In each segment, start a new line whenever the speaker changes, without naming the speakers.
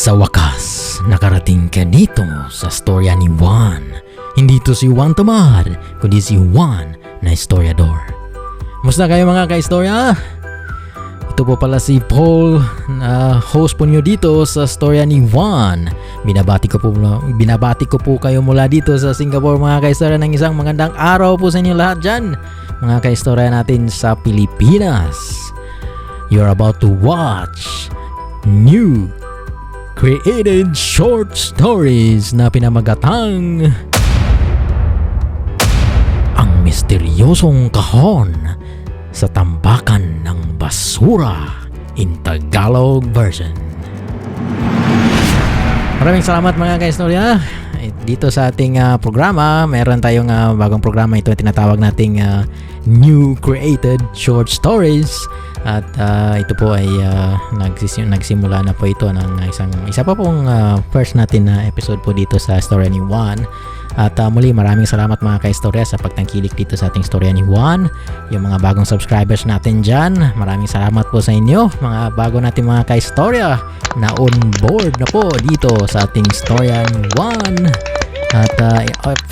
Sa wakas, nakarating ka dito sa storya ni Juan. Hindi to si Juan Tamad, kundi si Juan na historiador. Musta kayo mga ka-istorya? Ito po pala si Paul, host po nyo dito sa storya ni Juan. Binabati ko po kayo mula dito sa Singapore mga ka-istorya ng isang magandang araw po sa inyo lahat dyan. Mga ka-istorya natin sa Pilipinas. You're about to watch new created short stories na pinamagatang Ang Misteryosong Kahon sa Tambakan ng Basura in Tagalog version. Maraming salamat mga ka-istorya. Dito sa ating programa, meron tayong bagong programa. Ito tinatawag nating New Created Short Stories. At ito po ay nagsimula na po ito ng isa pa pong first natin na episode po dito sa Storya ni Juan. At muli maraming salamat mga ka-istorya sa pagtangkilik dito sa ating Storya ni Juan. Yung mga bagong subscribers natin dyan, maraming salamat po sa inyo. Mga bago natin mga ka-istorya na on board na po dito sa ating Storya ni Juan. At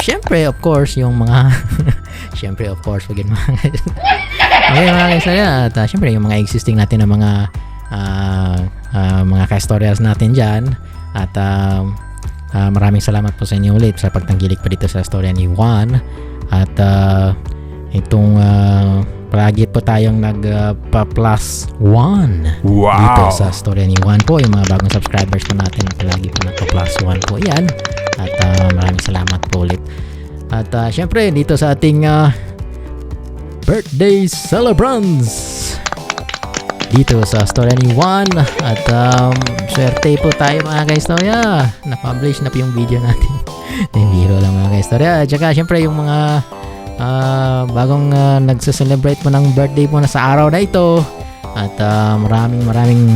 syempre of course yung mga syempre of course wag mga okay mga ka-istorya. At syempre yung mga existing natin na mga ka-istoryas natin dyan. At maraming salamat po sa inyo ulit sa pagtanggilik pa dito sa Storya ni Juan. At itong palagi po tayong nagpa-plus 1 dito sa Storya ni Juan po. Yung mga bagong subscribers po natin palagi po nagpa-plus 1 po yan. At maraming salamat po ulit. At syempre dito sa ating birthday celebrants dito sa Storya ni Juan. At swerte po tayo mga ka-istorya, na-publish na po yung video natin. Biro lang mga ka-istorya. At saka syempre yung mga bagong nagse-celebrate po ng birthday po na sa araw na ito. At maraming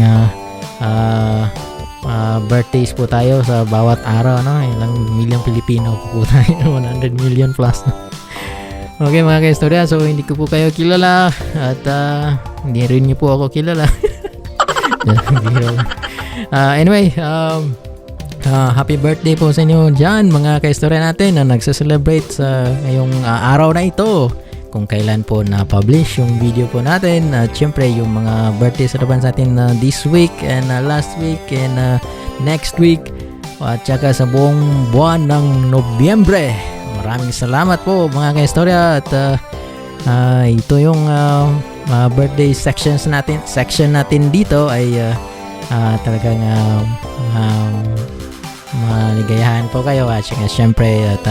birthdays po tayo sa bawat araw, no? Ilang milyong Pilipino po tayo, 100 million plus. Okay mga ka-istorya, so hindi ko po kayo kilala at hindi rin niyo po ako kilala. Anyway, happy birthday po sa inyo dyan mga ka-istorya natin na nagse-celebrate sa ngayong araw na ito. Kung kailan po na-publish yung video po natin. At syempre yung mga birthday celebrants natin this week and last week and next week. At saka sa buong buwan ng Nobyembre. Maraming salamat po mga ka-istorya. At ito yung birthday section natin dito ay talagang maligayahan po kayo at syempre at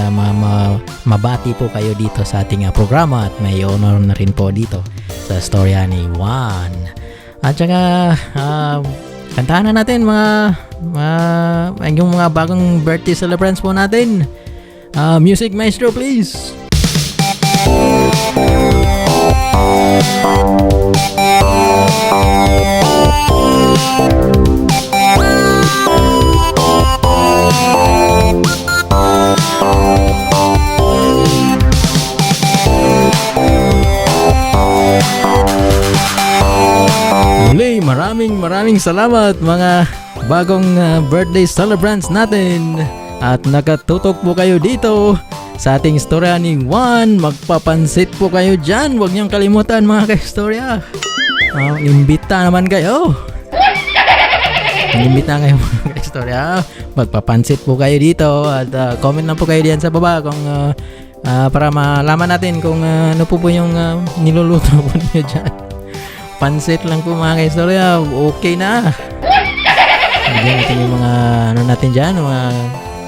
mabati po kayo dito sa ating programa at may honor na rin po dito sa Storya ni Juan. At saka kantahan na natin yung mga bagong birthday celebrants po natin. Music maestro please. Muli, maraming salamat mga bagong birthday celebrants natin. At nakatutok po kayo dito sa ating Storya ni Juan. Magpapansit po kayo dyan. Huwag niyong kalimutan mga ka-istorya. Imbita naman kayo. Imbita kayo mga ka-istorya. Magpapansit po kayo dito. At comment lang po kayo diyan sa baba kung para malaman natin kung ano po yung niluluto po niyo dyan. Pansit lang po mga ka-istorya. Okay na. Bigyan natin yung mga ano natin dyan, mga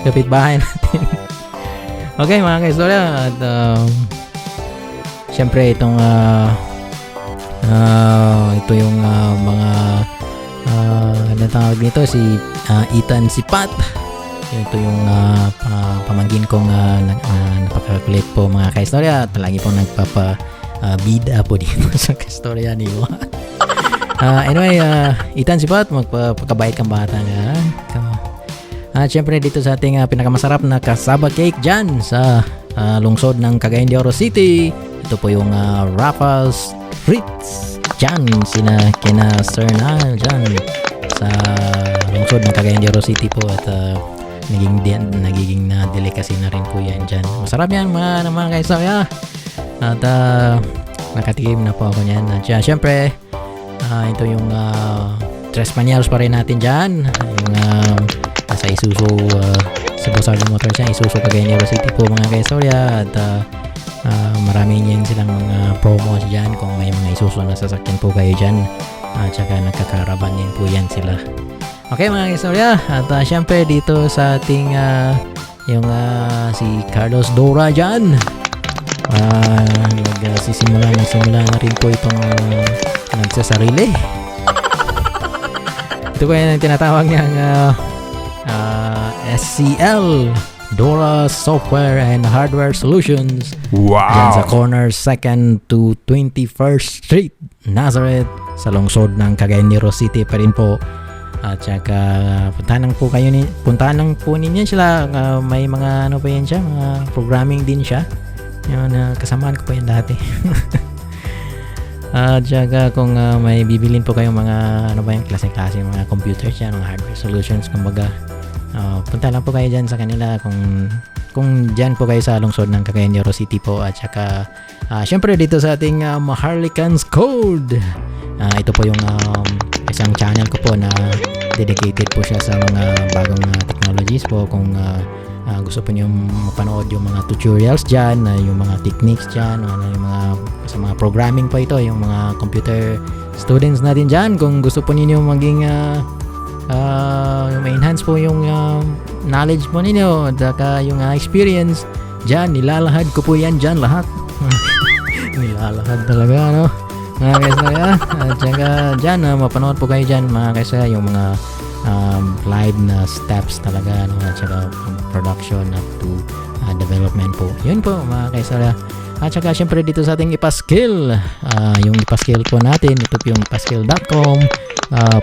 kapitbahay natin. Okay mga ka-istorya. At syempre itong ito yung mga ano tawag nito, si Ethan Sipat. Ito yung pamangkin kong napakakulit po mga ka-istorya. At lagi pong bida po dito sa ka-istorya ni Juan. Anyway, Ethan Sipat, magpakabait kang bata nga. At syempre dito sa ating pinakamasarap na kasaba cake dyan sa lungsod ng Cagayan de Oro City. Ito po yung Raffles Fritz dyan, kina Sir Nal dyan sa lungsod ng Cagayan de Oro City po at nagiging delicacy na rin po yan dyan. Masarap yan mga kaistorya. At nakatikim na po ako niyan. At syempre, ito yung Tres Pañalos pa rin natin dyan. Yung nasa Isuzu Cebu Southern Motors yan. Isuzu Cagayan de Oro City po mga kaistorya. At maraming yan silang promos dyan kung may mga Isuzu na sasakyan po kayo dyan. At saka nagkakaraban din po yan sila. Okay mga kaistorya. At syempre dito sa ating yung si Carlos Dora dyan. Nagsimula na rin po itong nagsasarili. Ito po yung tinatawag niyang SCL, Dora Software and Hardware Solutions.
Wow!
Diyan sa corner 2nd to 21st Street, Nazareth, sa lungsod ng Cagayan de Oro City pa rin po. At saka puntahan lang po ninyo sila. May mga ano pa yan siya, mga programming din siya. Yun, kasamaan ko pa yan dati. At saka kung may bibilin po kayong mga ano ba yung klase-klase mga computers yan, mga hardware solutions, kumbaga punta lang po kayo dyan sa kanila kung dyan po kayo sa lungsod ng Cagayan de Oro City po. At saka syempre dito sa ating Maharlican's Code, ito po yung isang channel ko po na dedicated po siya sa mga bagong technologies po. Kung gusto po nyo mapanood yung mga tutorials dyan, yung mga techniques dyan, yung sa mga programming po ito, yung mga computer students natin dyan, kung gusto po ninyo maging ma-enhance po yung knowledge po ninyo at saka yung experience dyan, nilalahad ko po yan dyan lahat. Nilalahad talaga, no? Mga kaisaya. At saka dyan, mapanood po kayo dyan mga kaisaya, yung mga live na steps talaga, no? At saka production up to development po. Yun po mga kaisaya. At saka syempre dito sa ating ipaskill, yung ipaskill po natin, ito po yung ipaskill.com.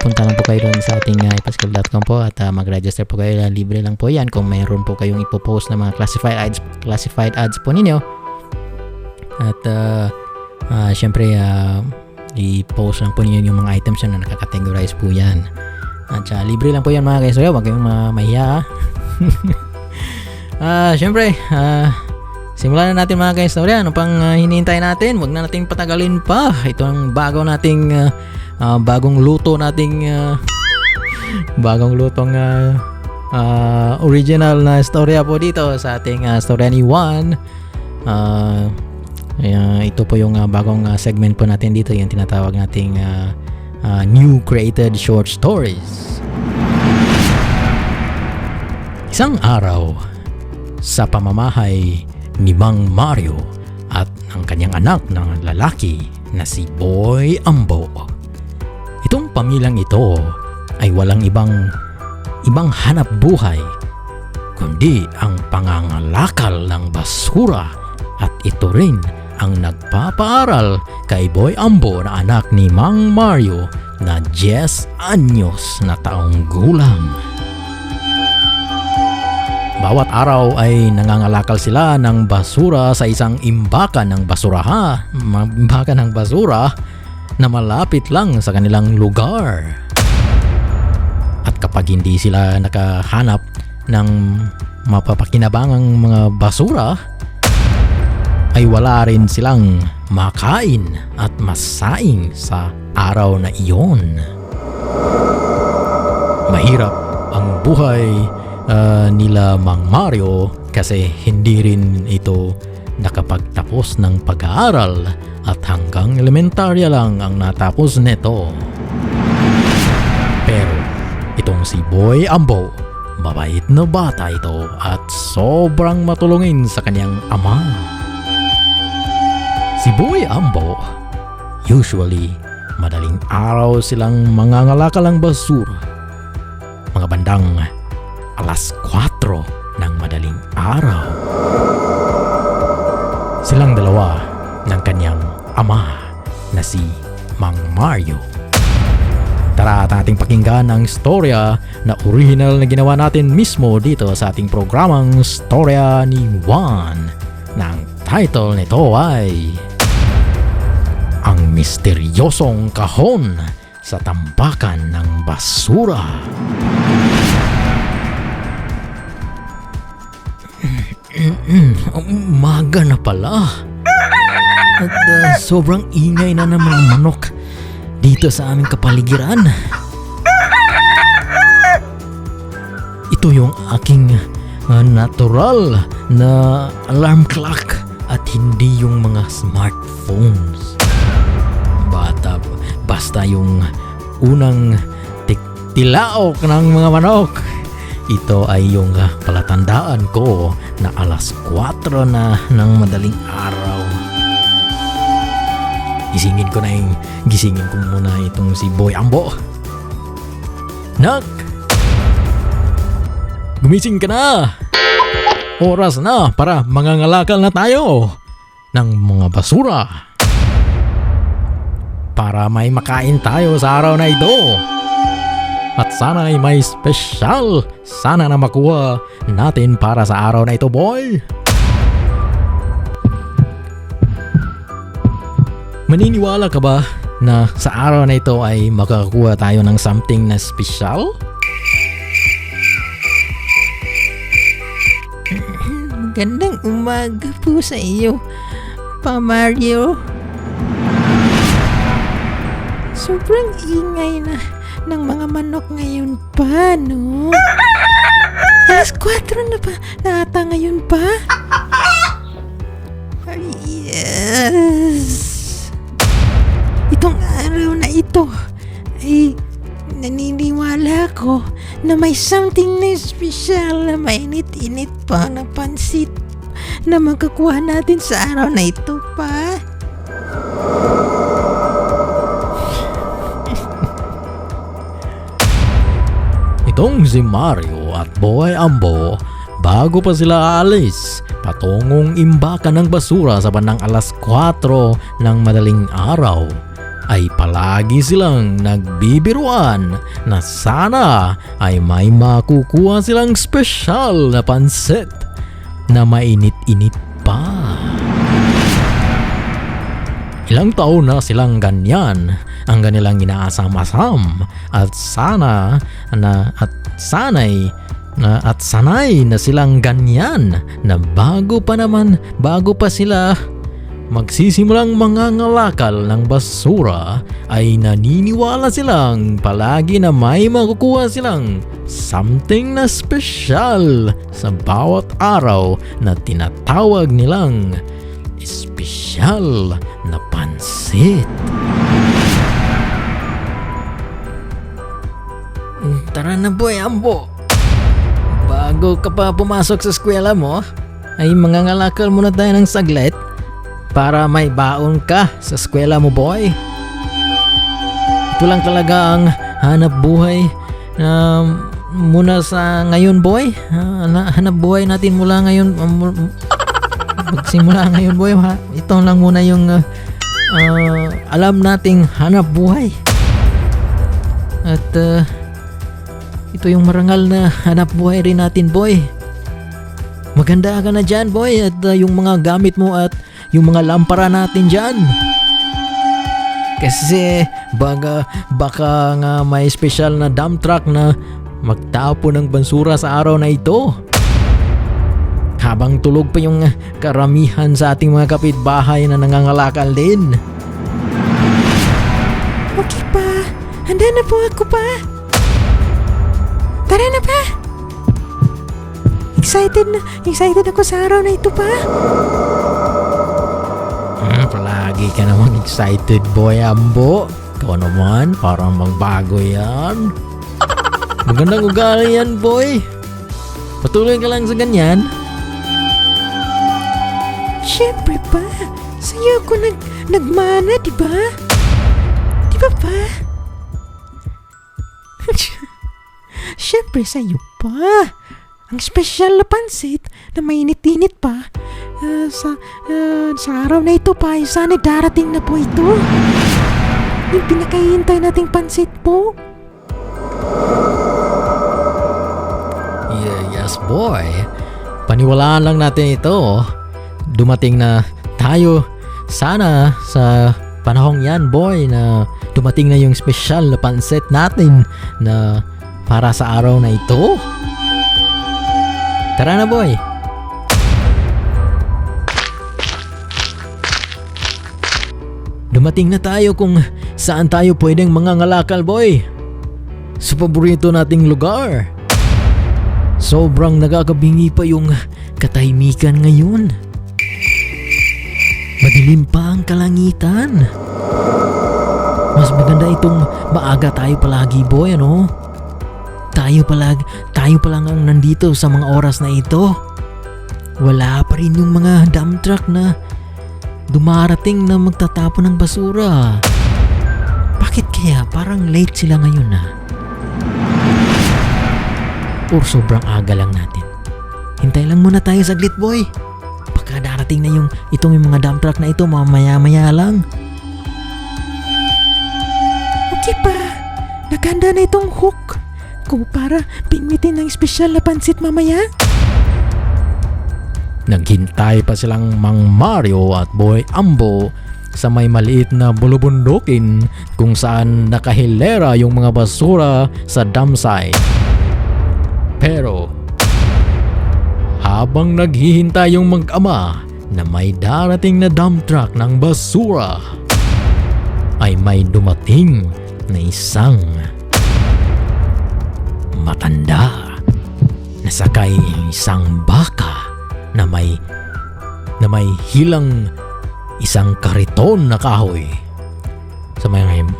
Punta lang po kayo doon sa ating ipaskill.com po at mag-register po kayo. Libre lang po yan kung mayroon po kayong ipopost na mga classified ads po ninyo. At syempre i-post lang po ninyo yung mga items na nakakategorize po yan. At libre lang po yan mga kaistorya, huwag kayong mahiya. Syempre simulan na natin mga kaistorya. Ano pang hinihintay natin? Huwag na natin patagalin pa. Ito ang bagong luto nating bagong lutong original na storya po dito sa ating storya ni Juan. Ito po yung bagong segment po natin dito, yung tinatawag nating new created short stories. Isang araw sa pamamahay ni Mang Mario at ang kanyang anak na lalaki na si Boy Ambo. Itong pamilyang ito ay walang ibang hanap buhay kundi ang pangangalakal ng basura, at ito rin ang nagpapaaral kay Boy Ambo na anak ni Mang Mario na 10 anyos na taong gulang. Bawat araw ay nangangalakal sila ng basura sa isang imbakan ng basura na malapit lang sa kanilang lugar. At kapag hindi sila nakahanap ng mapapakinabangang mga basura, ay wala rin silang makain at masaing sa araw na iyon. Mahirap ang buhay nila Mang Mario kasi hindi rin ito nakapagtapos ng pag-aaral at hanggang elementarya lang ang natapos nito. Pero itong si Boy Ambo, mabait na bata ito at sobrang matulungin sa kanyang ama. Si Boy Ambo, usually madaling araw silang mangangalakal ng basura. Mga bandang 4:00 ng madaling araw. Silang dalawa ng kanyang ama na si Mang Mario. Tara at ating pakinggan ang storya na original na ginawa natin mismo dito sa ating programang Storya ni Juan. Na ang title nito ay Ang Misteryosong Kahon sa tambakan ng basura. Umaga na pala. At sobrang ingay na ng mga manok dito sa aming kapaligiran. Ito yung aking natural na alarm clock at hindi yung mga smartphones. Basta yung unang tilaok ng mga manok. Ito ay yung palatandaan ko na 4:00 na ng madaling araw. Gisingin ko muna itong si Boy Ambo. Nak! Gumising ka na! Oras na para mangangalakal na tayo ng mga basura. Para may makain tayo sa araw na ito. At sana ay may special sana na makuha natin para sa araw na ito, boy. Maniniwala ka ba na sa araw na ito ay makakakuha tayo ng something na special?
Magandang umaga po sa iyo, Pa Mario. Sobrang ingay na ng mga manok ngayon pa, no? 4:00 na pa na ata ngayon pa? Yes! Itong araw na ito ay naniniwala ko na may something na special na mainit-init pa na pansit na magkakuha natin sa araw na ito pa.
Itong si Mario at Boy Ambo, bago pa sila aalis patungong imbakan ng basura sa bandang 4:00 ng madaling araw, ay palagi silang nagbibiruan na sana ay may makukuha silang special na pansit na mainit-init pa. Ilang taon na silang ganyan ang kanilang inaasam-asam at sanay na silang ganyan na bago pa sila magsisimulang mangangalakal ng basura ay naniniwala silang palagi na may makukuha silang something na special sa bawat araw na tinatawag nilang espesyal na pansit.
Tara na, Boy Ambo. Bago ka pa pumasok sa eskwela mo, ay mangangalakal muna tayo ng saglit para may baon ka sa eskwela mo, boy. Ito lang talaga ang hanap buhay na muna sa ngayon, boy. Hanap buhay natin mula ngayon. Magsimula ngayon, boy. Ito lang muna yung alam nating hanap buhay. At ito yung marangal na hanap buhay rin natin, boy. Maganda ka na dyan, boy. At yung mga gamit mo at yung mga lampara natin dyan. Kasi baka nga may special na dump truck na magtapo ng basura sa araw na ito. Habang tulog pa yung karamihan sa ating mga kapitbahay na nangangalakal din. Okay pa. Handa na po ako pa. Tara na pa. Excited ako sa araw na ito pa.
Palagi ka namang excited, Boy Ambo. Ikaw naman, parang magbago yan. Magandang ugali yan, boy. Patuloy ka lang sa ganyan.
Siyempre pa. Sa'yo ako nagmana, diba? Diba pa? Siyempre sa'yo pa. Ang special na pansit na mainit-init pa. Sa araw na ito pa, sana darating na po ito. Yung pinakahihintay nating pansit po.
Yes, boy. Paniwalaan lang natin ito. Dumating na tayo sana sa panahong yan, boy, na dumating na yung special na pansit natin na para sa araw na ito. Tara na boy! Dumating na tayo kung saan tayo pwedeng mangangalakal boy. Sa paborito nating lugar. Sobrang nakakabingi pa yung katahimikan ngayon. Madilim pa ang kalangitan. Mas maganda itong maaga tayo palagi boy, ano? Tayo pa lang ang nandito sa mga oras na ito. Wala pa rin yung mga dump truck na dumarating na magtatapon ng basura. Bakit kaya parang late sila ngayon na? Or sobrang aga lang natin. Hintay lang muna tayo saglit boy. Baka darating na yung mga dump truck na ito mamaya-maya lang.
Okay pa, naganda na itong hook ko para pinmitin ng espesyal na pansit mamaya.
Naghintay pa silang Mang Mario at Boy Ambo sa may maliit na bulubundukin kung saan nakahilera yung mga basura sa dump site. Pero habang naghihintay yung mag-ama na may darating na dump truck ng basura, ay may dumating na isang matanda na sakay isang baka na may hilang isang kariton na kahoy.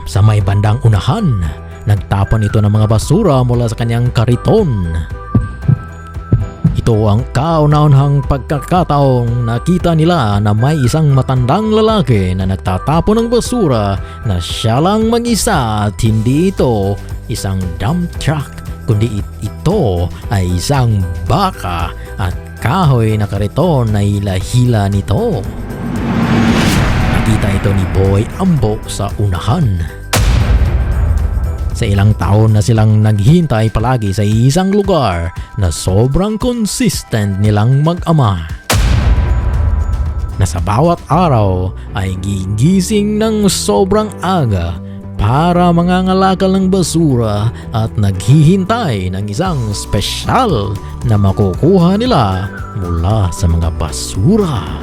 Sa may bandang unahan, nagtapon ito ng mga basura mula sa kanyang kariton. Ito ang kauna-unahang pagkakataong nakita nila na may isang matandang lalaki na nagtatapon ng basura na siya lang mag-isa at hindi ito isang dump truck kundi ito ay isang baka at kahoy na kariton na hila-hila nito. Nakita ito ni Boy Ambo sa unahan. Sa ilang taon na silang naghintay palagi sa isang lugar na sobrang consistent nilang mag-ama. Na sa bawat araw ay gigising ng sobrang aga para mangangalakal ng basura at naghihintay ng isang espesyal na makukuha nila mula sa mga basura.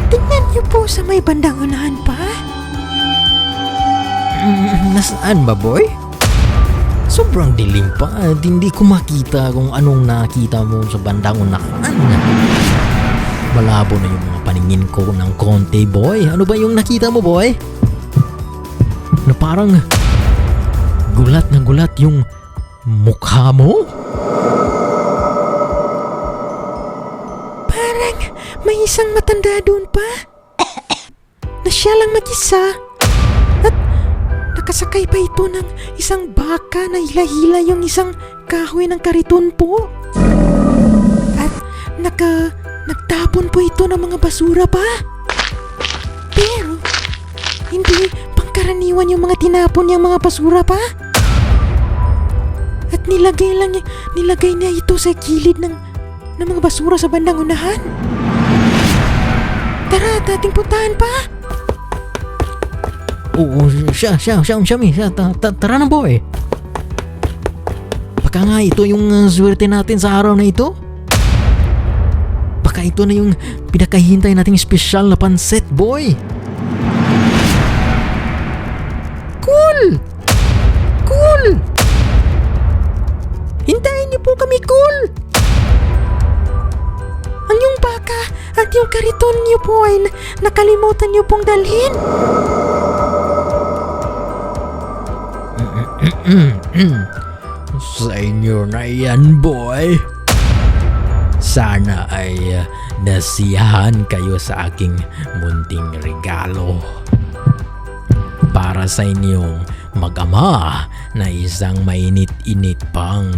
Tingnan niyo po sa may bandang unahan pa.
Nasaan ba boy? Sobrang dilim pa at hindi ko makita kung anong nakita mo sa bandang unahan. Malabo na yung mga paningin ko ng konti boy. Ano ba yung nakita mo boy? Na parang gulat na gulat yung mukha mo?
Parang may isang matanda doon pa. Na siya lang mag-isa. At nakasakay pa ito ng isang baka na hila-hila yung isang kahoy ng kariton po. At nagtapon po ito ng mga basura pa. Pero hindi pangkaraniwan yung mga tinapon niyang mga basura pa. At nilagay niya ito sa gilid ng mga basura sa bandang unahan. Tara, dating puntahan pa.
Oo, siya, tara na boy. Baka nga ito yung swerte natin sa araw na ito. Baka ito na yung pinakahintay nating espesyal na pansit boy.
Cool! Hintayin niyo po kami, cool! Ang yung baka at yung kariton niyo po ay nakalimutan niyo pong dalhin.
Sa inyo na yan boy. Sana ay nasiyahan kayo sa aking munting regalo. Para sa inyong mag-ama na isang mainit-init pang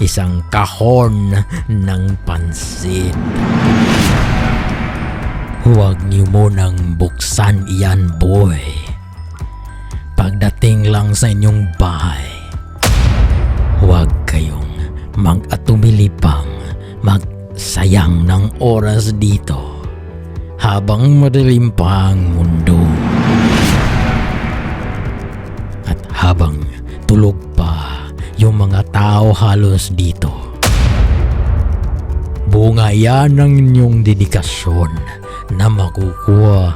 isang kahon ng pansit. Huwag niyo munang buksan iyan boy. Pagdating lang sa inyong bahay, huwag kayong mag-atumili pang magsayang ng oras dito. habang madilim pa ang mundo. At habang tulog pa yung mga tao halos dito. Bunga yan ng inyong dedikasyon na makakuha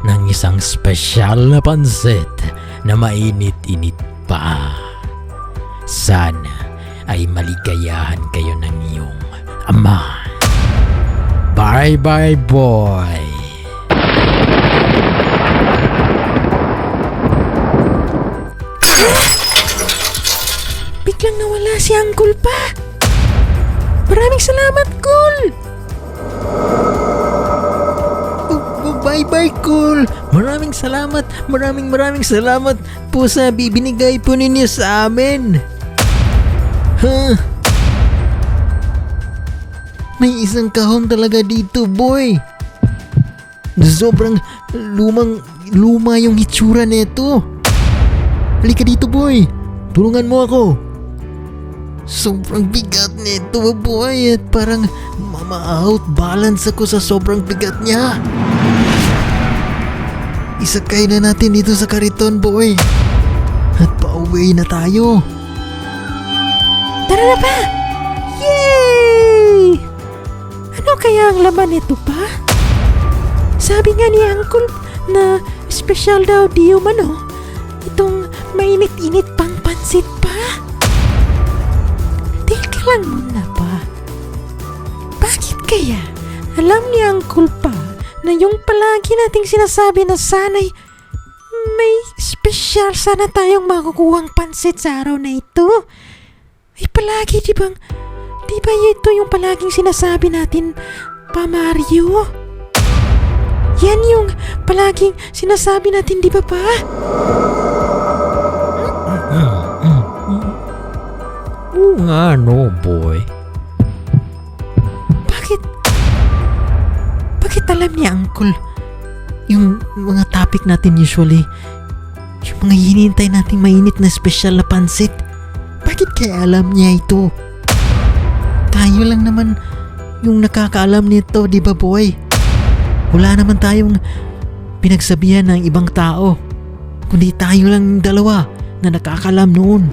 ng isang espesyal na pansit na mainit-init pa. Sana ay maligayahan kayo ng iyong ama. Bye-bye, boy!
Biglang nawala si Uncle pa. Maraming salamat, Cool.
Bye-bye, Cool! Maraming salamat po sa bibinigay po ninyo sa amin. May isang kahon talaga dito, boy. Sobrang luma yung hitsura nito. Halika dito, boy. Tulungan mo ako. Sobrang bigat nito, boy. At parang ma-out balance ako sa sobrang bigat niya. Isakay na natin dito sa kariton, boy. At pauwi na tayo.
Tara na pa! Yay! Ano kaya ang laman nito pa? Sabi nga ni Uncle na special daw di umano. Itong mainit-init pang pansit pa. Teka lang muna pa. Bakit kaya alam ni Uncle pa na yung palagi nating sinasabi na sana'y may special sana tayong makukuhang pansit sa araw na ito? Ay palagi di ba ito yung palaging sinasabi natin pa, Mario? Yan yung palaging sinasabi natin di ba pa?
Oo nga, no, boy.
Bakit alam ni Uncle yung mga topic natin usually, yung mga hinihintay nating mainit na special na pansit? Bakit kaya alam niya ito? Tayo lang naman yung nakakaalam nito, di ba, boy? Wala naman tayong pinagsabihan ng ibang tao, kundi tayo lang dalawa na nakakaalam noon.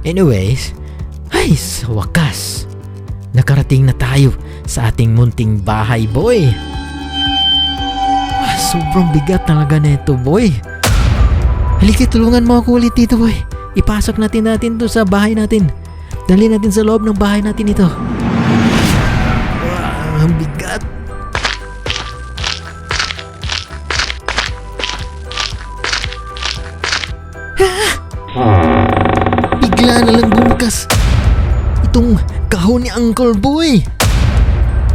Anyways, ay sa wakas, nakarating na tayo sa ating munting bahay, boy. Sobrang bigat talaga nito, boy. Halika, tulungan mo ako ulit dito, boy. Ipasok natin to sa bahay natin. Dali natin sa loob ng bahay natin ito. Ang bigat. Bigla na lang bumukas itong kahon ni Uncle Boy.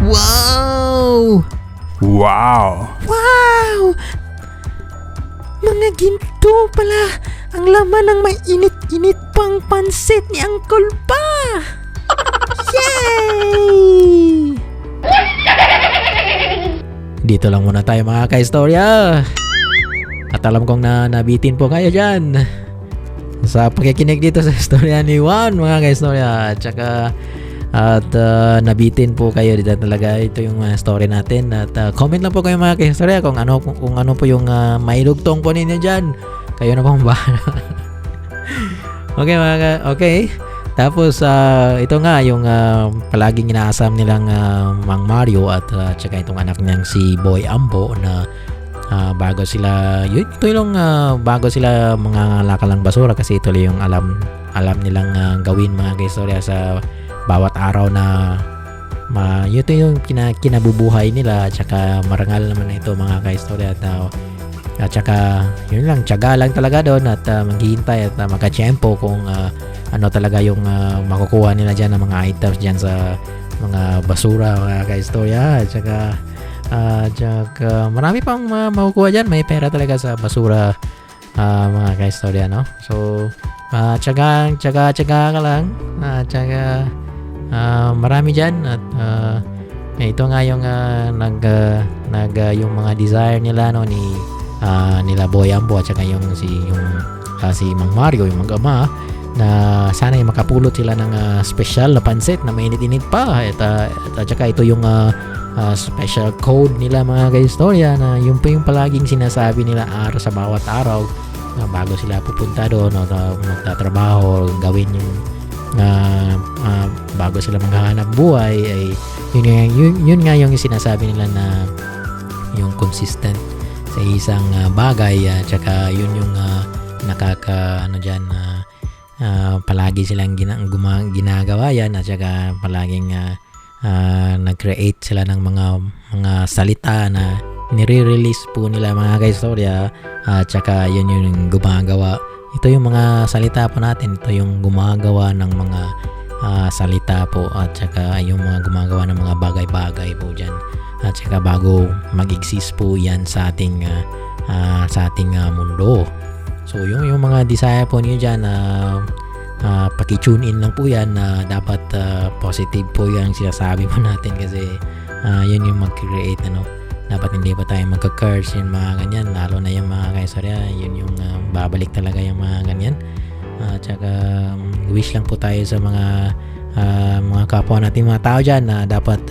Wow!
Wow!
Wow! Mga ginto pala ang laman ng may init-init pang pansit ni Uncle pa! Yay!
Dito lang muna tayo mga kaistorya. At alam kong nabitin po kayo dyan sa pakikinig dito sa istorya ni Juan, mga kaistorya. At nabitin po kayo dito talaga. Ito yung story natin. At comment lang po kayo mga kaistorya kung ano po yung mailugtong po ninyo dyan. Kayo na pong bahala. Okay. Tapos ito nga yung palaging inaasam nilang Mang Mario at tsaka itong anak niyang si Boy Ambo na bago sila bago sila mangangalakal ng basura, kasi ito yung alam nilang gawin mga kaistorya sa bawat araw na ito yung kinabubuhay nila. At tsaka marangal naman ito mga kaistorya. At tsaka yun lang, tiyaga lang talaga doon at maghihintay at makatsyempo kung ano talaga yung makukuha nila dyan ng mga items dyan sa mga basura mga kaistorya. At tsaka marami pang makukuha dyan, may pera talaga sa basura mga kaistorya, no? So tiyaga ka lang. Tsaka marami dyan at ito nga yung yung mga desire nila, no, nila Boy Ambo at saka si Mang Mario, yung mag-ama, sana ay makapulot sila ng special na pansit na mainit-init pa at saka ito yung special code nila mga kaistorya na yung pa yung palaging sinasabi nila sa bawat araw bago sila pupunta doon o magtatrabaho gawin yung bago sila maghahanap buhay ay yun nga yung sinasabi nila na yung consistent sa isang bagay at saka yun yung palagi silang ginagawa yan at saka palaging nag-create sila ng mga salita na nire-release po nila mga kaistorya at saka yun yung gumagawa. Ito yung mga salita po natin, ito yung gumagawa ng mga salita po at saka yung mga gumagawa ng mga bagay-bagay po dyan at saka bago mag-exist po yan sa ating mundo. So yung mga desire po niyo dyan paki-tune in lang po yan na dapat positive po yung sinasabi po natin kasi yun yung mag-create dapat hindi pa tayo magka-curse yung mga ganyan lalo na yung mga kaistorya yun yung babalik talaga yung mga ganyan at saka wish lang po tayo sa mga kapwa natin mga tao dyan na dapat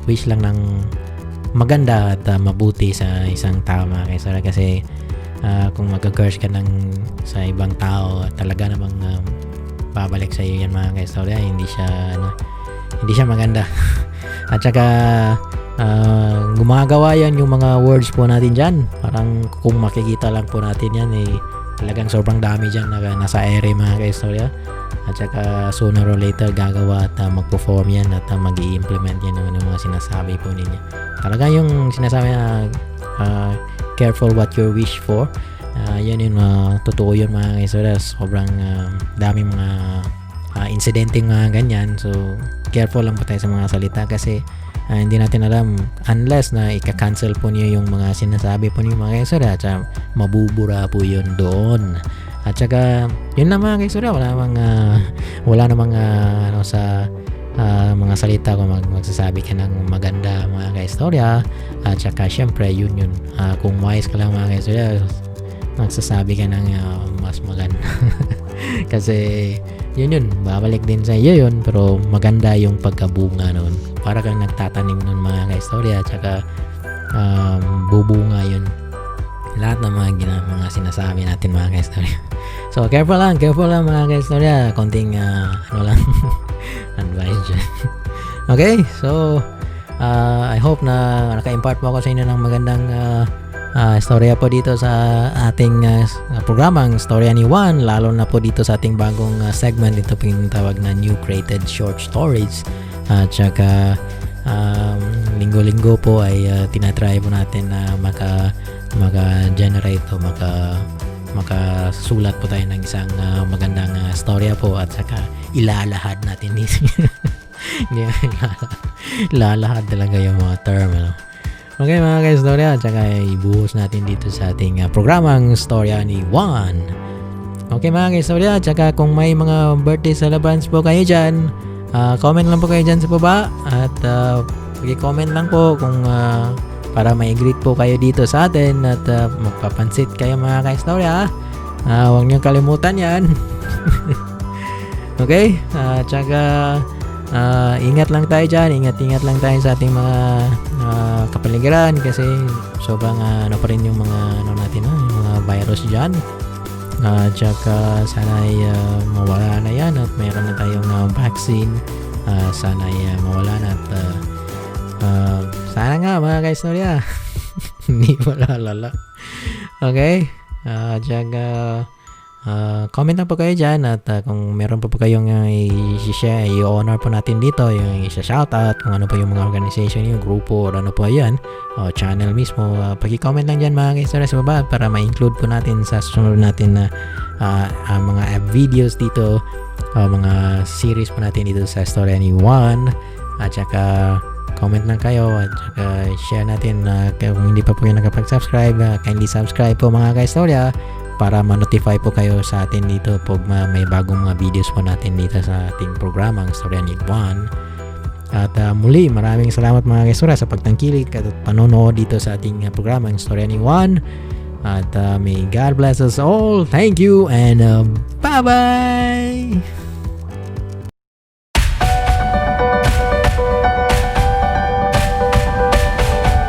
wish lang ng maganda at mabuti sa isang tao mga kaistorya kasi kung magka-curse ka sa ibang tao talaga namang babalik sa iyo yan mga kaistorya hindi siya maganda at saka gumagawa yan yung mga words po natin dyan parang kung makikita lang po natin yan talagang sobrang dami dyan na nasa ere mga kaistorya at saka sooner or later gagawa at mag-perform yan at mag-i-implement yan ng mga sinasabi po ninyo talaga yung sinasabi na careful what you wish for yan yun totoo yun mga kaistorya sobrang daming mga incidenteng mga ganyan so careful lang po tayo sa mga salita kasi hindi natin alam unless na ika-cancel po niyo yung mga sinasabi po niyo mga kaistorya at mabubura po yun doon at saka yun na mga kaistorya wala namang sa mga salita kung magsasabi ka ng maganda mga kaistorya at saka syempre yun kung wise ka lang mga kaistorya magsasabi ka ng mas maganda kasi yun babalik din sa iyo yun pero maganda yung pagkabunga nun para kang nagtatanim nun mga kaistorya at saka bubunga yun lahat ng mga sinasabi natin mga kaistorya so careful lang mga kaistorya konting lang advice dyan okay so I hope na naka-impart mo ako sa inyo ng magandang istorya po dito sa ating programang Storya ni Juan lalo na po dito sa ating bagong segment ito po yung tawag na New Created Short Stories at saka linggo-linggo po ay tinatry po natin na maka-generate o makasulat po tayo ng isang magandang storya po at saka ilalahad natin ilalahad talaga yung mga term okay mga kaistorya at saka ibuhos natin dito sa ating programang Storya ni Juan okay mga kaistorya at saka kung may mga birthday celebrants po kayo dyan comment lang po kayo dyan sa baba at pag-comment lang po kung para may greet po kayo dito sa atin at magpapansit kayo mga kaistorya huwag niyong kalimutan yan okay at saka ingat lang tayo dyan ingat lang tayo sa ating mga kapaligiran kasi sobrang pa rin yung mga natin yung mga virus dyan at saka sana ay mawala na yan at mayroon na tayong vaccine sana ay mawala na at sana nga mga kaistorya hindi malalala okay at saka comment lang po kayo dyan at kung meron pa po kayong i-share, i-honor po natin dito yung i-shoutout kung ano po yung mga organization yung grupo o ano po yan o channel mismo pag-comment lang dyan mga kaistorya sa baba para ma-include po natin sa susunod natin na mga videos dito mga series po natin dito sa Storya ni Juan at saka comment lang kayo at saka share natin kung hindi pa po kayo nakapag-subscribe kindly subscribe po mga kaistorya para ma-notify po kayo sa atin dito pag may bagong mga videos po natin dito sa ating programang Storya ni Juan. At muli maraming salamat mga kaistorya sa pagtangkilik at panonood dito sa ating programang Storya ni Juan. At may God bless us all. Thank you and bye-bye!